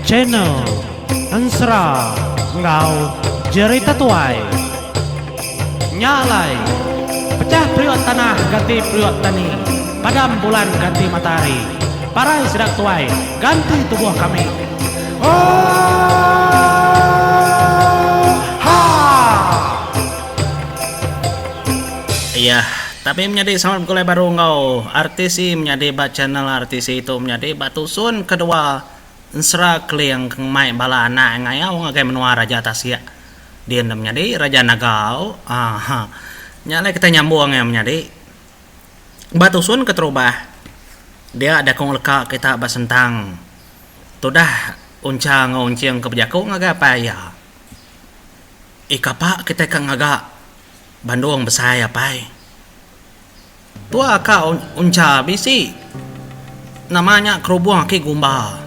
Channel Ensera enggau Jerita Tuai. Nya alai, pecah periuk tanah ganti periuk tani, padam bulan ganti matahari, parai sida tuai ganti tubuh kami. Oohaa! Iya, tapi menyadi selamat begulai baru enggau RTC menyadi ba channel RTC tu menyadi ba tusun kedua ensera keling ke ngemai bala anak ngayau ngagai menua Raja Tasik din ne menyadi Raja Naga au aaa nya alai kitai nyambung iya menyadi ba tusun keterubah dia dakung leka kita ba sentang tudah Uncha enggau Unching ke bejaku ngagai apai iya. Ikapa kitai ka ngaga bandung besai apai. Tua ka uncha bisi nama nya kerubung aki gumba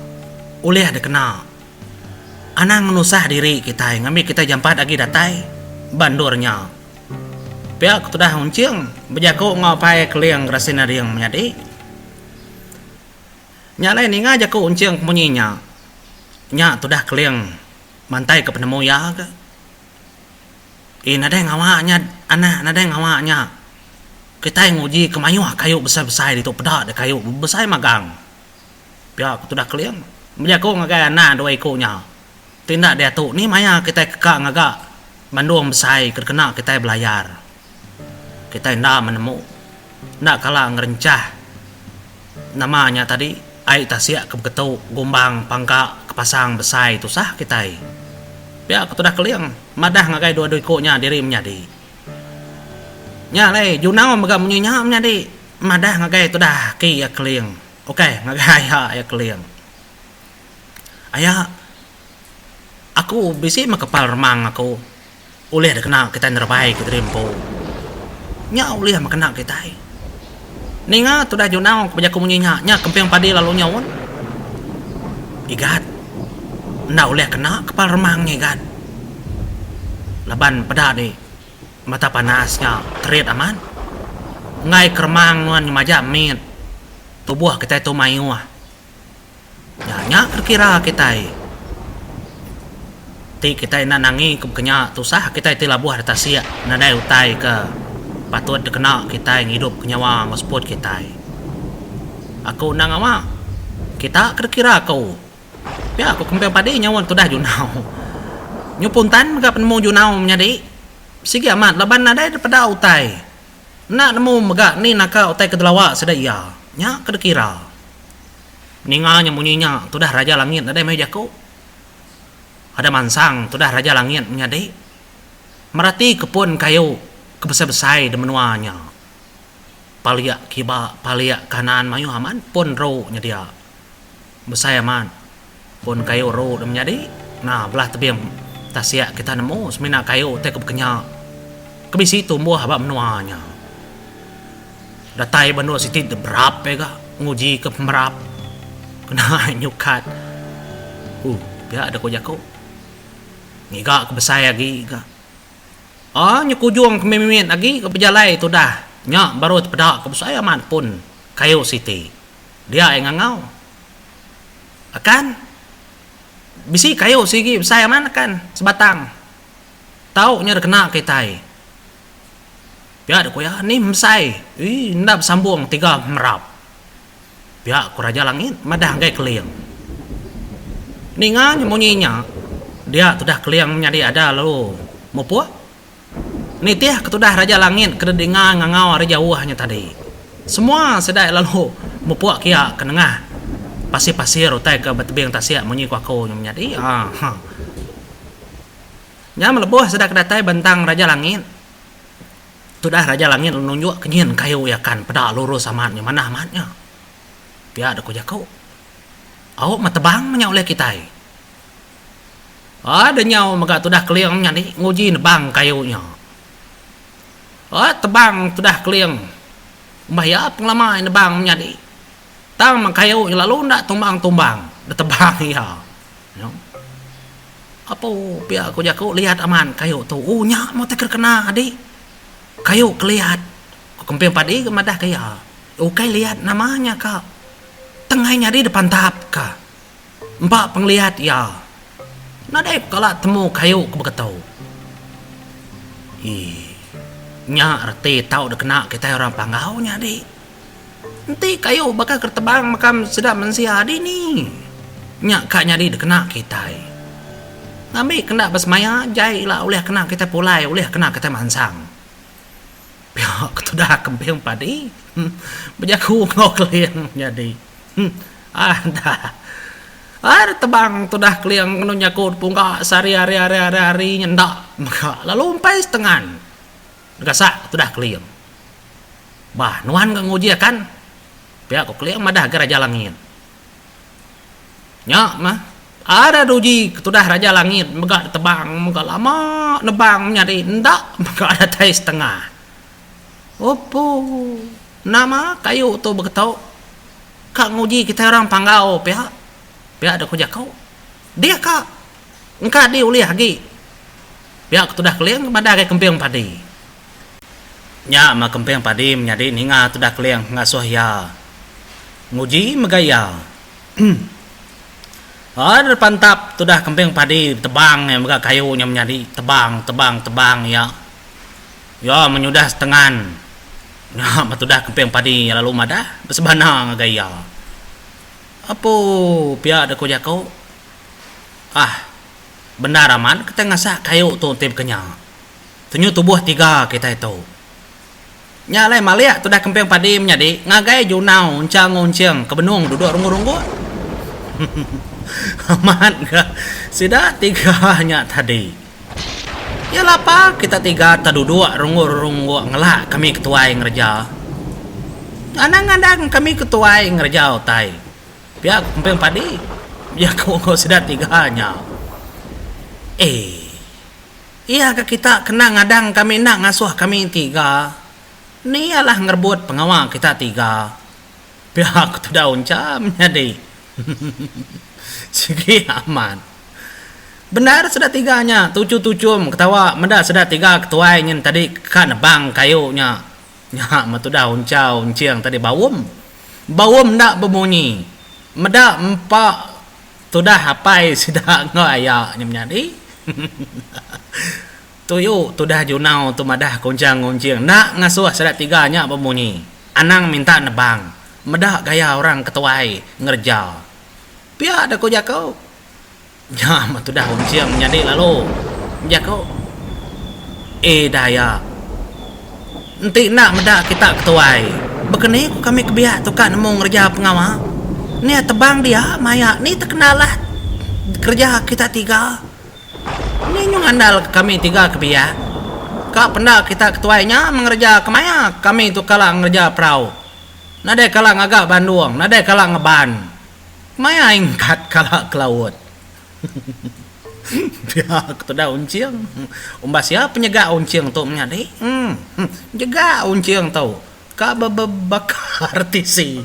ulih dikena. Anang ngenusah diri kitai ngambi kitai jampat agi datai ba endur nya. Pia ke tudah Unching bejaku enggau apai Keling Rasin Ading menyadi. Nya alai ninga jaku Unching ke munyi nya, nya tudah Keling Mantai ke penemu iya ke. Ii nadai ngawa nya anak nadai ngawa nya. Kitai nguji ke mayuh kayu besai-besai ditu peda deh kayu besai magang. Pia ku tudah Keling bejaku ngagai anak dua iku nya. Ti enda diatu ni maya kitai ke ka ngaga bandung besai ke dikena kitai belayar. Kitai enda menemu enda kala ngerenchah nama nya tadi ai tasik ke beketu gumbang pangka ke pasang besai tusah kitai. Pia ke tudah Keling madah ngagai dua-dua iku nya diri menyadi. Nya alai Junau mega munyi nya menyadi madah ngagai tudah aki iya Keling ukai ngagai aya iya Keling. Aya aku bisi meh kepal remang aku. Ulih dikena kitai nerebai ke diri empu. Nya ulih meh kena kitai. Ninga tudah Junau ke bejaku munyi nya, nya kemping padi lalu nyaut. Igat. Enda ulih kena kepal remang nya Igat. Laban peda di mata panas nya terit amat. Enggai ke remang nuan nya majak mit. Tubuh kitai tu mayuh. Nya nya kira kitai. Ti kitai enda nangi ke baka nya tusah kitai ti labuh da tasik nadai utai ke patut dikena kitai ngidup ke nyawa enggau seput kitai. Aku enda ngawa kita ke dikira aku. Pia ku kemping padi nyaut tudah Junau. Nyu puntan mega penemu Junau menyadi sigi amat laban nadai dipeda utai. Enda nemu mega ni naka utai ke delawa sida iya. Nya ke dikira. Ninga nya munyi nya tudah Raja Langit nadai mayuh jaku. Ada mansang tudah Raja Langit menyadi merati kepun kayu ke besai-besai di menua nya. Palik kiba palik kanan mayuh amat pun ru nya dia. Besai amat pun kayu ru da menyadi nah belah tebing tasik kita nemu semina kayu ti ke bekenya ke bisi tumbuh ba menua nya. Datai ba endur siti dep berap iya ga nguji ke pemerap kena nyukat. Huh pia deh ko jaku. Ngiga ke besai agi ga. Aaa nyuk ujung ke mimit agi ga bejalai tudah nya baru tepeda ke besai amat pun kayu siti. Dia iya ngangau. Akan bisi kayu sigi besai amat akan sebatang. Tau nya deh kena kitai. Pia deh ku iya, Ni mesai, ii enda besambung tiga merap. Pia ku Raja Langit madah enggai Keling. Ninga nya munyi nya, dia tudah Keling menyadi ada lalu mupuk. Nitih ke tudah Raja Langit ke dedinga ngangau ari jauh nya tadi. Semua sida lalu mupuk kia ke nengah pasir-pasir utai ke betebing tasik munyi ku aku nya menyadi. Haa. Nya melebuh sida ke datai bentang Raja Langit. Tudah Raja Langit lalu nunjuk ke nyin kayu iya kan peda lurus amat nya manah amat nya. Pia deh ku jaku. Au meh tebang meh nya ulih kitai. Ai deh nyau mega tudah Keling nyadi nguji nebang kayu nya. Ai tebang tudah Keling umbah iya pengelama iya nebang menyadi. Tang meh kayu nya lalu enda tumbang-tumbang ditebang iya. Apu pia ku jaku liat amat kayu tu. Ooh nya meh utai ke kena adi. Kayu ke liat. Ku Kemping Padi ke madah ke iya. Ukai liat nama nya ka. Enggai nyadi dipantapka. Empa pengeliat iya. Nadai kala temu kayu ke beketu. Ii. Nya reti tau dikena kitai orang Panggau nyadi. Enti kayu baka ke tebang makam sida mensia dini. Nya ka nyadi dikena kitai. Ngambi kena besemaya jai ila ulih kena kitai pulai ulih kena kitai mansang. Pia ke tudah kemping padi bejaku enggau keling nyadi. Adah. Ar tebang tudah keling kenu jaku dipungga sehari hari hari hari hari nya enda mega lalu empai setengan gasak tudah keling. Bah nuan ga nguji akan pia ku keling madah ga Raja Langit. Nya mah ada uji ke tudah Raja Langit mega ditebang mega lama nebang menyadi enda mega datai setengah. Opo nama kayu tu beketu ka nguji kitai orang Panggau pia pia deh ku jaku. Dih ka engka dih ulih agi pia ke tudah Keling madah agi Kemping Padi. Nya meh Kemping Padi menyadi ninga tudah Keling ngasuh iya nguji mega iya. Ar pantap tudah Kemping Padi tebang iya mega kayu nya menyadi tebang tebang tebang iya. Iya menyudah setengan. Nya meh tudah Kemping Padi lalu madah besebana ngagai iya. Apu pia deh ku jaku. Ah bendar amat kitai ngasak kayu tu enti baka nya. Tenyu tubuh tiga kitai tu. Nya alai malik tudah kemping padi menyadi ngagai junau encha enggau enching ke benung duduk runggu-runggu. Amat ga sida tiga nya tadi. Iya lapa kita tiga teduduk runggu-runggu ngelak kami ketuai ngereja. Anang ngadang kami ketuai ngereja utai. Pia ku kemping padi bejaku enggau sida tiga nya. Eii. Iya ga kita kena ngadang kami enda ngasuh kami tiga. Ni alah ngerebut pengawa kita tiga. Pia ku tudah Uncha menyadi. Sigi amat. Bendar sida tiga nya tuchu-tuchum ketawa meda sida tiga ketuai nyin tadi ka nebang kayu nya. Nya meh tudah Uncha Unching tadi baum. Baum enda bemunyi. Meda empa Tudah apai sida enggau aya nya menyadi. Tuyu tudah junau tu madah kunchang ngunching enda ngasuh sida tiga nya bemunyi. Anang minta nebang. Meda gaya orang ketuai ngereja. Pia deh ku jaku. Nya meh tudah unching menyadi lalu bejaku. Eh dah aya. Enti enda meda kita ketuai, baka ni ku kami ke biak tu ka nemu ngereja pengawa. Nia tebang dia maya ni tekenalah kereja kita tiga. Ni nyu ngandal ke kami tiga ke biak. Ka penda kita ketuai nya mengereja kemaya kami tu kala ngereja perau. Nadai kala ngaga bandung, nadai kala ngeban. Maya ingkat kala ke laut. Pia ku tudah Unching. Umbas iya penyega Unching tu menyadi. Em jega Unching tu ka bebakar tisi.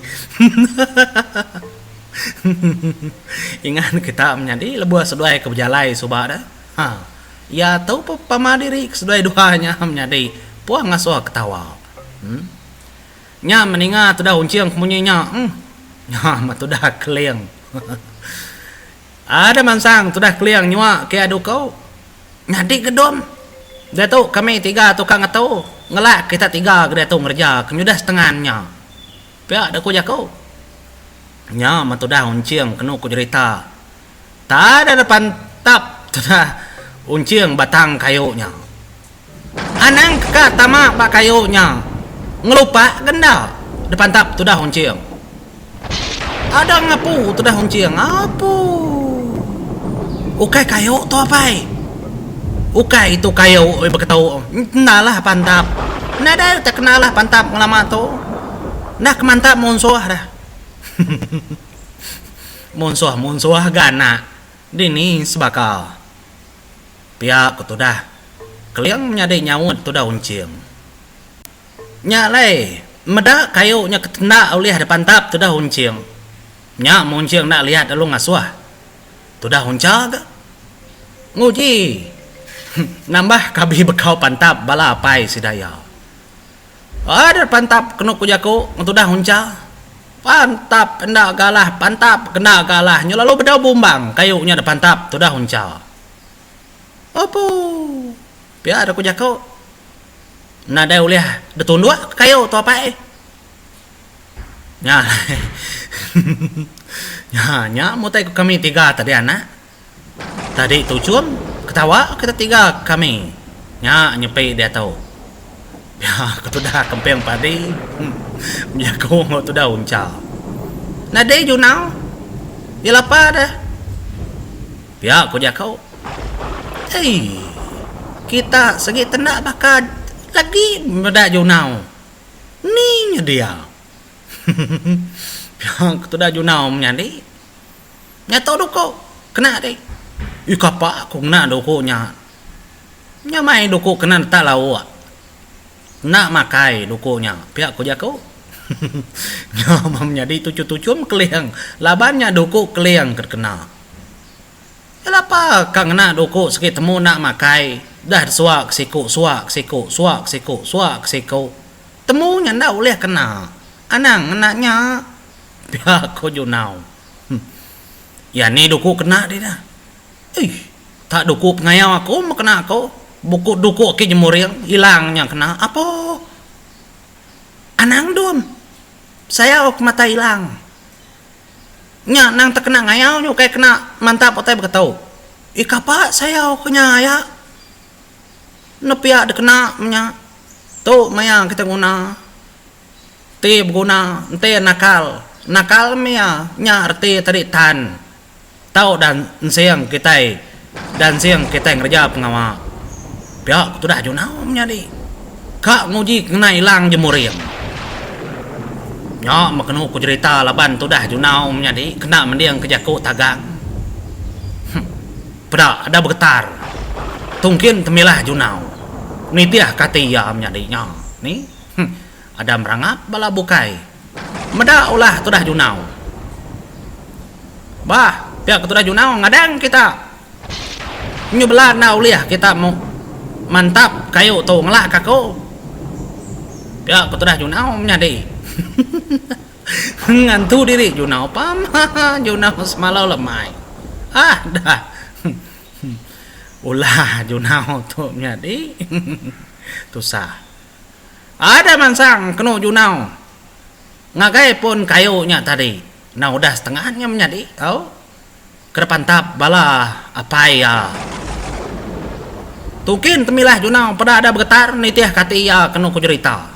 Ingat kita menyadi lebuh seduai ke bejalai suba deh. Ha iya tu pama diri ke seduai dua nya menyadi puh ngasuh ketawa. Em nya meninga tudah Unching ke munyi nya. Em nya meh tudah Keling. Ada mansang tudah keling nyua ke adu ko. Nyadi gedom. Diatu kami tiga tukang ngetu ngelak kita tiga ke diatu ngereja ke nyudah setengan nya. Pia da ku jaku. Nya meh tudah unching kenu ku jerita. Tada depan tap tudah unching batang kayu nya. Anang ka tama ba kayu nya ngelupak ga enda dipantap tudah unching. Ada ngapu tudah unching apu. Ukai kayu tu apai. Ukai itu kayu beketu enda lah pantap. Nadai utai kena lah pantap ngelama tu. Enda ke mantap munsuh dah. Munsuh-munsuh ga anak dini sebaka. Pia ku tudah Keling menyadi nyaut tudah Unching. Nya alai meda kayu nya ke tenda ulih dipantap tudah Unching. Nya meh Unching enda liat lalu ngasuh tudah Uncha ga nguji nambah ka abi bekau pantap bala apai sida iya. Ada pantap kenu ku jaku ngan tudah Uncha. Pantap enda galah pantap kena galah nyu lalu bedau bumbang kayu nya depantap tudah uncha. Opu. Pia da ku jaku. Nadai ulih ditunduk ke kayu tu apai. Nya alai. Nya nya mutai ku kami tiga tadi anak. Tadi tuchum ketawa kita tiga kami. Nya nyepi diatu. Pia ku tudah kemping padi bejaku enggau tudah uncha. Nadai junau. Iya lapa deh. Pia ku jaku. Ei. Kita sigi tenda baka lagi meda junau. Ni nyedia. Pia ku tudah junau menyadi. Nya tau duku kena deh. Ih kapa aku ngena duku nya. Nya mai duku kena netak lauk. Enda makai duku nya pia ku jaku. Nya meh menyadi tuchum-tuchum keling laban nya duku keling ke dikena. Nya lapa ka ngena duku sigi temu enda makai dah disua ke siku sua ke siku sua ke siku sua ke siku. Temu nya enda ulih kena. Anang ngena nya. Pia ko Junau. Iya ni duku kena dih dah. Eih, tak duku pengayau aku meh kena aku. Buku duku aki jemuring ilang nya kena. Apo. Anang dum. Sayau ke mata ilang. Nya nang tekena ngayau nya ukai kena mantap utai beketu. Ih kapa sayau ke nya aya. Ne pia dikena meh nya. Tu maya kita nguna. Ti beguna enti nakal. Nakal mih iya nya reti tadi tan. Tau da ensing kitai da ensing kitai ngereja pengawa. Pia ku tudah Junau menyadi. Ka nguji ngena ilang jemuring. Nya meh kenu ku jerita laban tudah Junau menyadi kena mending ke jaku tagang. Huh. Peda ada begetar. Tungkin temilah Junau. Nitih ke ati iya menyadi nya. Ni. Huh. Ada merangap bala bukai. Meda ulah tudah Junau. Bah, pia ke tudah Junau ngadang kita. Nyu bela enda ulih kita mantap kayu tu ngelak ke aku. Pia ke tudah Junau menyadi. Ngantu diri Junau pama Junau semalau lemai. Ah dah. Ulah Junau tu menyadi. Tusah. Ada mansang kenu junau ngagai pun kayu nya tadi endang udah setengah nya menyadi tau ke depan tap bala apai iya. Tungkin temilah junau peda ada begetar nitih ke ati iya kenu ku jerita.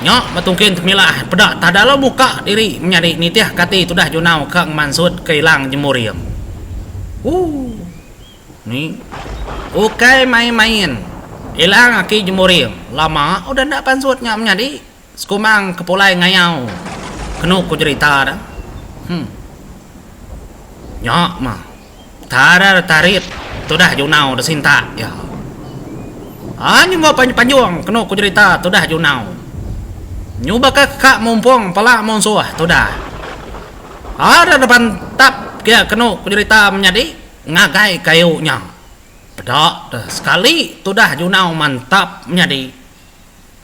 Nya ba tungkin temilah peda tada lalu muka diri menyadi nitih ke ati tudah junau ke ngemansut ke ilang jemuring. Ooh. Ni. Ukai main-main. Ilang aki jemuring. Lama udah enda pansut nya menyadi. Sekumbang ke pulai ngayau. Kenu ku jerita da. Huh. Nya mah. Tarar tarit tudah junau da sintak iya. Haa nyunggu panjung kenu ku jerita tudah junau. Nyu baka ka mumpung pala munsuh tudah. Haa da pantap kia kenu ku jerita menyadi. Ngagai kayu nya. Peda deh sekali tudah junau mantap menyadi.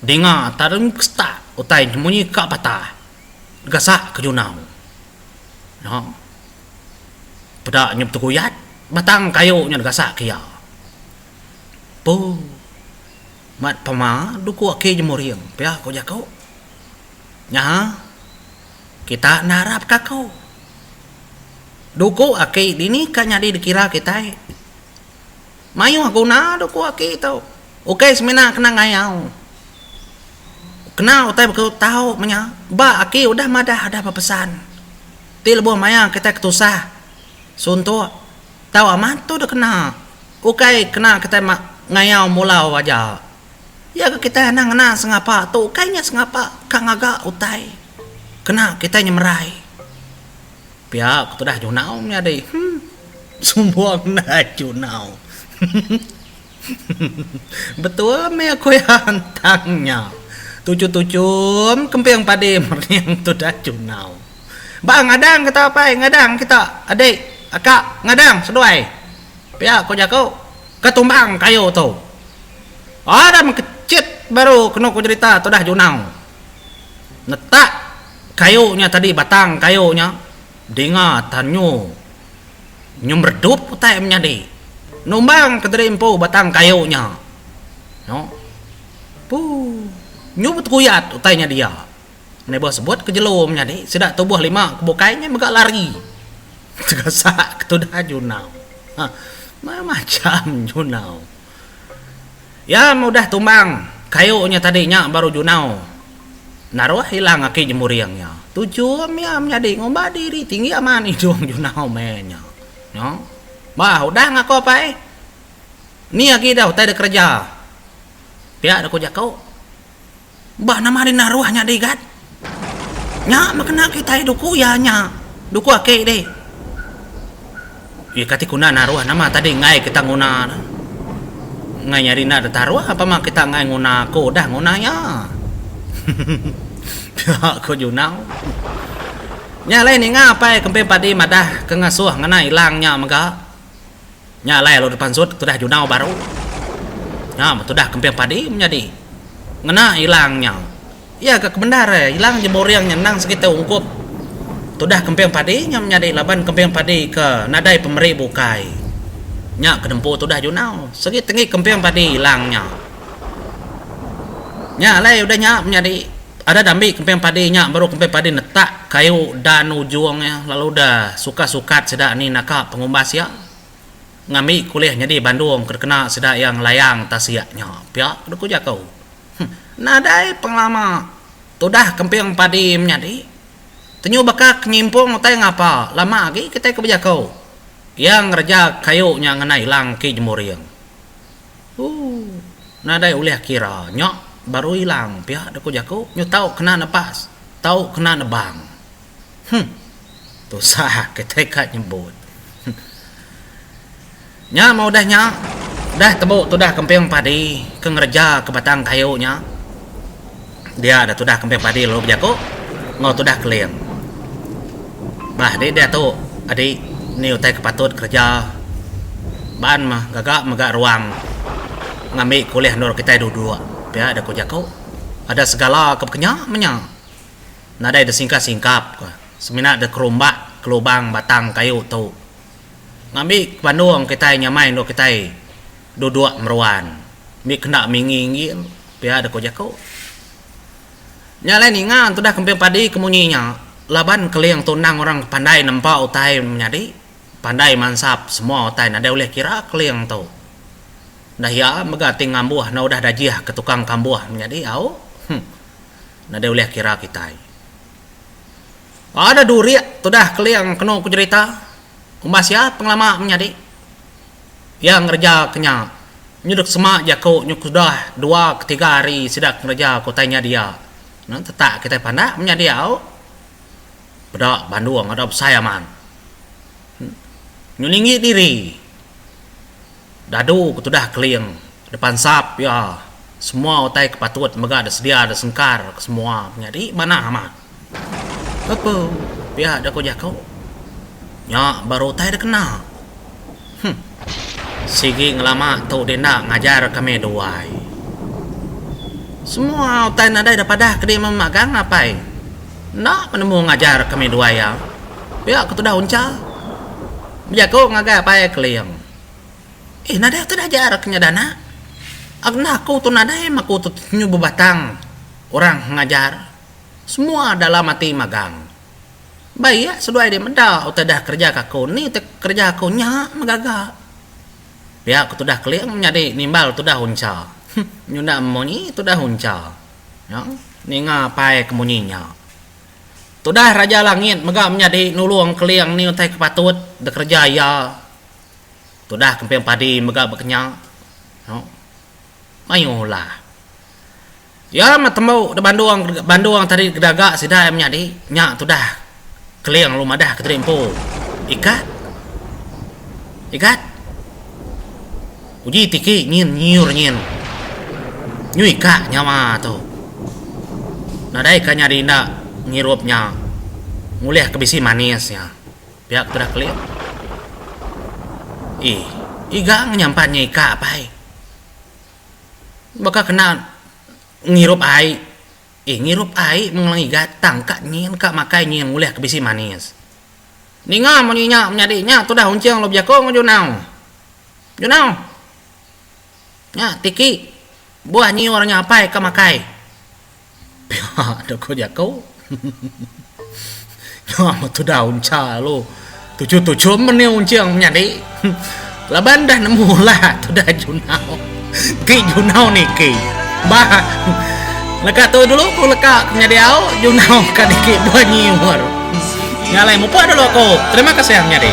Dinga tarung kesetak utai nyemunyi ka patah gasak ke junau. Nya. Peda nya beteguyat batang kayu nya digasak ke iya. Puu. Mat pama duku aki jemuring pia ku jaku. Nya. Kita enda arap ka aku. Duku aki dini ka nyadi dikira kitai. Mayuh guna duku aki tu. Ukai semina kena ngayau. Kena utai baka tau menya. Ba aki udah madah udah bepesan. Ti lebuh maya kitai ketusah suntuk tau amat tu dikena. Ukai kena kitai ngayau mulau aja. Iya ke kitai anang ngena sengapa tu ukai nya sengapa ka ngaga utai kena kitai nyemerai. Pia ku tudah Junau menyadi. Huh. Sumbung enda Junau. Betul meh aku iya entang nya. Tuchum-tuchum kemping padi merening tudah Junau. Ba ngadang kita apai ngadang kita adik aka ngadang seduai. Pia ku jaku ke tumbang kayu tu. Ada mekechit baru kenu ku jerita tudah Junau. Netak. Kayu nya tadi batang kayu nya dinga tanyu nyu meredup utai menyadi numbang kediri empu batang kayu nya. Nyo. Puu. Nyu beteguyat utai nya dia. Meh sebut ke jelu menyadi sida tubuh lima ke bukai nya mega lari. Tegasak ke tudah Junau. Ha. Macam Junau. Iya meh udah tumbang kayu nya tadi nya baru Junau naruh ilang aki jemuring iya. Tuchum iya menyadi ngumba diri tinggi amat idung Junau meh nya. Nya. Bah udah ngaku apai. Ni agi dah utai da kereja. Pia da ku jaku. Bah nama deh naruh nya deh igat. Nya meh kena kitai duku iya nya. Duku aki deh. Iya kati ku enda naruh nama tadi enggai kita nguna ne. Enggai nyadi enda deh taruh pama kita enggai nguna aku udah nguna iya. Pia ku Junau. Nya alai ninga apai Kemping Padi madah ke ngasuh ngena ilang nya mega. Nya alai lalu dipansut tudah Junau baru. Nya meh tudah Kemping Padi menyadi ngena ilang nya. Iya ga kebendar ilang jemuring nya endang segi tau ungkup tudah Kemping Padi nya menyadi laban Kemping Padi ke nadai pemeri bukai. Nya ke nempu tudah Junau segi tenggi Kemping Padi ilang nya. Nya alai udah nya menyadi ada dambi Kemping Padi nya baru Kemping Padi netak kayu dan ujung iya lalu udah suka-sukat sida ni naka pengumbas iya ngambi ke ulih nyadi bandung ke dikena sida iya ngelayang tasik nya pia ke ku jaku. Nadai pengelama tudah Kemping Padi menyadi tenyu baka ke nyimpung utai ngapa lama agi kitai ke bejaku iya ngereja kayu nya ngena ilang ki jemuring. Ooh. Nadai ulih kira nya baru ilang pia deh ku jaku nyu tau kena nebas tau kena nebang. Huh. Tusah kitai ka nyebut. Huh. Nya meh udah nya udah tembu tudah kemping padi ke ngereja ke batang kayu nya dia deh tudah kemping padi lalu bejaku enggau tudah keling. Bah adi diatu adi ni utai ke patut kereja. Ban meh gaga mega ruang ngambi ke ulih endur kitai duduk pia deh ku jaku. Ada segala ke bekenya menya nadai deh singkap-singkap ka semina deh kerumbak ke lubang batang kayu tu ngambi ke bandung kitai nyamai endur kitai duduk meruan mbi kenda minggi-inggi pia deh ku jaku. Nya alai ninga tudah kemping padi ke munyi nya laban keling tu endang orang ke pandai nempa utai menyadi. Pandai mansap semua utai nadai ulih kira keling tu. Dah iya mega ti ngambuh enda udah dajih ke tukang kambuh menyadi au. Huh. Nadai ulih kira kitai. Ada durik tudah keling kenu ku jerita. Umbas iya pengelama menyadi. Iya ngereja ke nya. Nyuduk sema jaku nyuk sudah dua ke tiga hari sida ke ngereja ke utai nya dia. Nang tetak kitai pandak menyadi au. Peda bandung ada besai amat. Nyu ninggi diri. Dadu ke tudah keling depan sap iya semua utai ke patut mega disedia disengkar ke semua menyadi manah amat. Apu pia deh ku jaku. Nya baru utai dikena. Huh. Sigi ngelama tu denda ngajar kami duai. Semua utai nadai da padah ke dima magang apai. Enda penemu ngajar kami duai iya. Pia ke tudah uncha. Bejaku ngagai apai Keling. Eh nadai utai dajar ke nya dana. Enda aku tu nadai meh aku tu nyu bebatang orang ngajar. Semua dalam ati magang. Baik seduai deh meda utai dah kereja ke aku ni utai kereja aku nya meh gaga. Pia ke tudah keling menyadi nimbal tudah uncha. Huh nyunda munyi tudah uncha. Nya ninga apai ke munyi nya. Tudah Raja Langit mega menyadi nulung keling ni utai ke patut dikereja iya. Tudah kemping padi mega bekenya. Mayuh ulah. Iya meh tembu da bandung bandung tadi gedaga sida iya menyadi nya tudah keling lalu madah ke diri empu ikat ikat uji tiki nyin nyiur nyin nyu ika nyawa tu nadai ka nyadi enda ngirup nya ngulih ke bisi manis nya pia ke tudah keling ih iga ngenyampat nya ika pai. Baka kena ngirup ai. Eh ngirup ai mengelangi gatang ka nyin ka makai nyin ngulih ke bisi manis. Ninga munyi nya menyadi nya tudah Unching lalu bejaku enggau Junau. Junau. Nya tiki buah nyiur nya apai ka makai. Pia deh ko jaku. Nya meh tudah Uncha lalu tuchum-tuchum meni Unching menyadi. Laban dah nemu lah tudah Junau. Enti Junau niki bah leka tu dulu ku leka ke menyadi au Junau ka niki buah nyiur. Nya alai mupuk dulu aku. Terima kasih menyadi.